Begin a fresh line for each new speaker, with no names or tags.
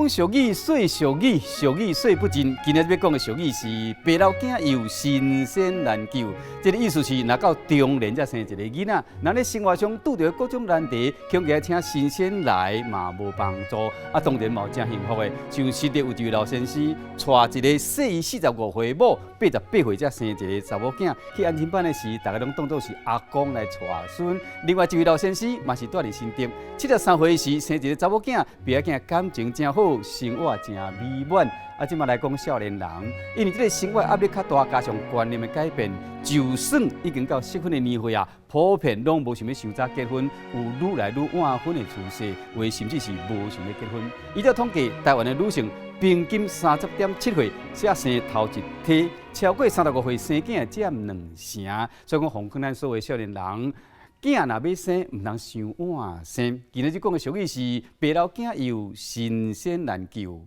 講俗語，說俗語，俗語說不盡。今仔日欲講的俗語是“爸老囝幼，神仙難求”。這个意思是，若到中年才生一个囡仔，人咧生活上拄著各種難題，恐驚請神仙來嘛無幫助。啊，當然嘛有誠幸福的，像新竹有一位老先生，娶一個細伊45歲某，88歲才生一个查某囝。去安親班的時，逐家攏當做是阿公來帶孫。另外一位老先生嘛是住佇新竹，73歲時生一个查某囝，爸仔囝感情誠好，生活誠美滿。啊，這馬來講少年人，因為這个生活壓力較大，加上觀念的改變，就算已經到適婚的年歲啊，普遍攏無想欲傷早結婚，有愈來愈晚婚的趨勢，有的甚至是無想欲結婚。依照統計，台灣的女性平均30.7歲才生頭一胎，超過35歲生囝佔兩成。所以講，奉勸咱所有少年人，囝若欲生，毋通傷晚生。今仔日講的俗語是：爸老囝幼，神仙難求。